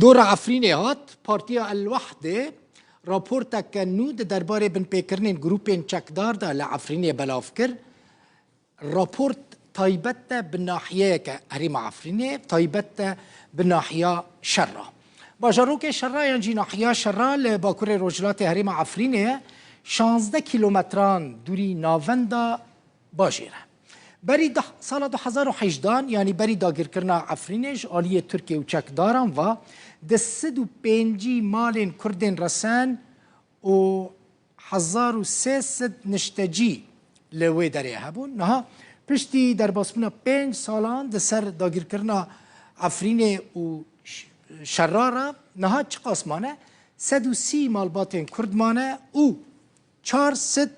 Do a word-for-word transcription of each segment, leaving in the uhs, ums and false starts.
Dora Efrînê hat, Partiya El Wehdê raporteke nû di derbarê binpêkirinên grûpên çekdar de li Efrînê belav kir. Raport taybet e bi nahiyeyeke herêma Efrînê, taybet e bi nahiya Şerra. Bajarokê Şerra yan jî nahiya Şerra li bakurê rojhilatê herêma Efrînê ye, şazdeh kîlometran dûrî navenda bajêr e. Berî deh, sala du hezar û hejdehan, yanî berî dagirkirina Efrînê ji aliyê Tirkiye û çekdaran ve, di sed û pêncî malên Kurdên resen û hezar û sê sed niştecî li wê derê hebûn. Niha piştî derbasbûna pênc salan di ser dagirkirina Efrînê û ş-, Şerra re niha çiqas mane? Sed û sî malbatên Kurd mane û çar sed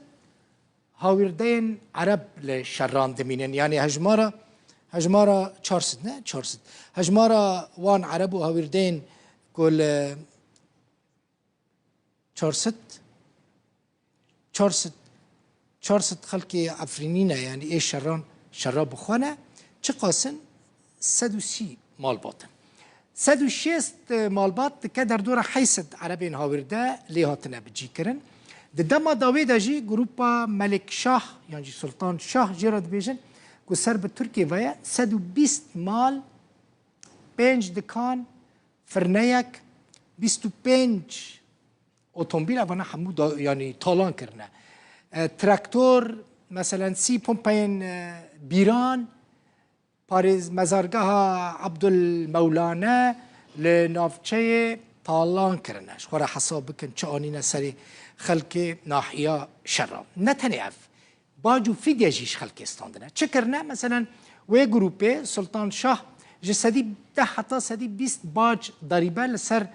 hawîrdeyên Ereb li Şerran dimînin. Yanî hejmara, hejmara çar sed ne, çar sed. Hejmara wan Ereb û hawîrdeyên ku li çar sed, çar sed, çar sed xelkê Efrînî ne, yanî ê Şerran, Şerra bi xwe ne, çiqas in? Sed û sî malbat in. Sed û şêst malbat dike derdora heyt sed Erebên hawîrde lê hatine bicîkirin. Di dema dawê de jî grûpa Melik Şah yan jî Sultan Şah jê re dibêjin ku ser bi Tirkiyê ve ye, sed û bîst mal, pênc dikan, firneyek, bîst û pênc otomobîl, evana hemû da, yanî talan kirine. E, traktor, meselen sî pompeyên, e, bîran, parêz mezargeha Abdul Mewlane li navçeyê talan kirine. Ji xwe re hesab bikin çi anîne serê xelkê nahiya Şerra. Ne tenê ev, bac û fidye jî ji xelkê standine. Çi kirine? Meselen wê grûpê Sultan Şah ji sedî deh heta sedî bîst bac, derîbe li ser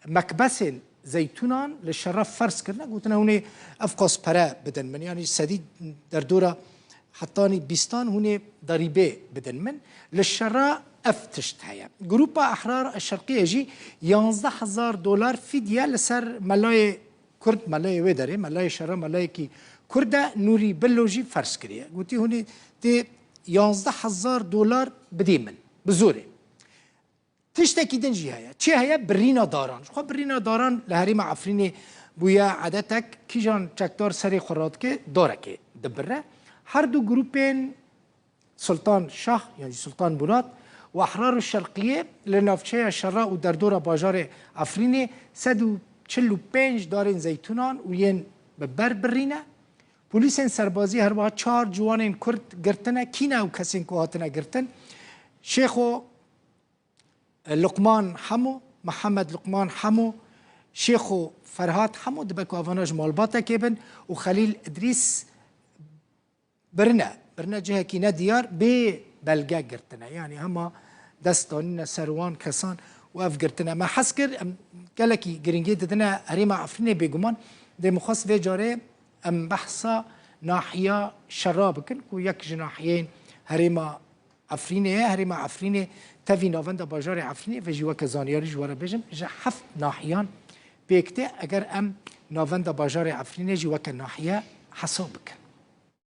mekbesên zeytûnan li Şerra ferz kirine. Gotine, hûn ê ev qas pere bidin min. Yanî sedî derdora hetanî bîstan hûn ê derîbê bidin min. Li Şerra ev tişt heye. Grûpa Ehrar Şerqiyê jî yanzdeh hezar dolar fidye li ser melayê Kurd, melayê wê derê, melayê Şerra melayekî Kurd e, Nûrî Billo jî ferz kiriye. Gotî, hûn ê tê yanzdeh hezar dolar bidî min, bi zorê. Tiştekî din jî heye. Çi heye? Birîna daran. Ji xwe birîna daran li herêma Efrînê bûye edetek. Kîjan çekdar serê xwe radike, darekê dibire. Her du grûpên Sultan Şah, yan jî Sultan Murad û Ehrar û Şerqiyê li navçeya Şerra û derdora bajarê Efrînê sed û çil û pênc darên zeytûnan û yên bi ber birîne. Polîsên serbazî her wiha çar ciwanên Kurd girtine. Kî ne ew kesên ku hatine girtin? Şêxo Luqman Hemo, Mihemed Luqman Hemo, Şêxo Ferhat Hemo, dibe ku evana ji malbatekê bin, û Xelîl Idrîs birine, birine cihekî nediyar, bê belge girtine. Yanî hema dest danîne ser wan kesan û ev girtine. Me hez kir, em gelekî girîngî didine herêma Efrînê bêguman. Dê min xwest vê carê em behsa nahiya Şerra bikin, ku yek ji nahiyeyên herêma Efrînê ye. Herêma Efrînê tevî navenda bajarê Efrînê ve jî weke zanyarî ji we re bêjim, ji heft nahiyan pêk tê, eger em navenda bajarê Efrînê jî weke nahiye hesab bikin.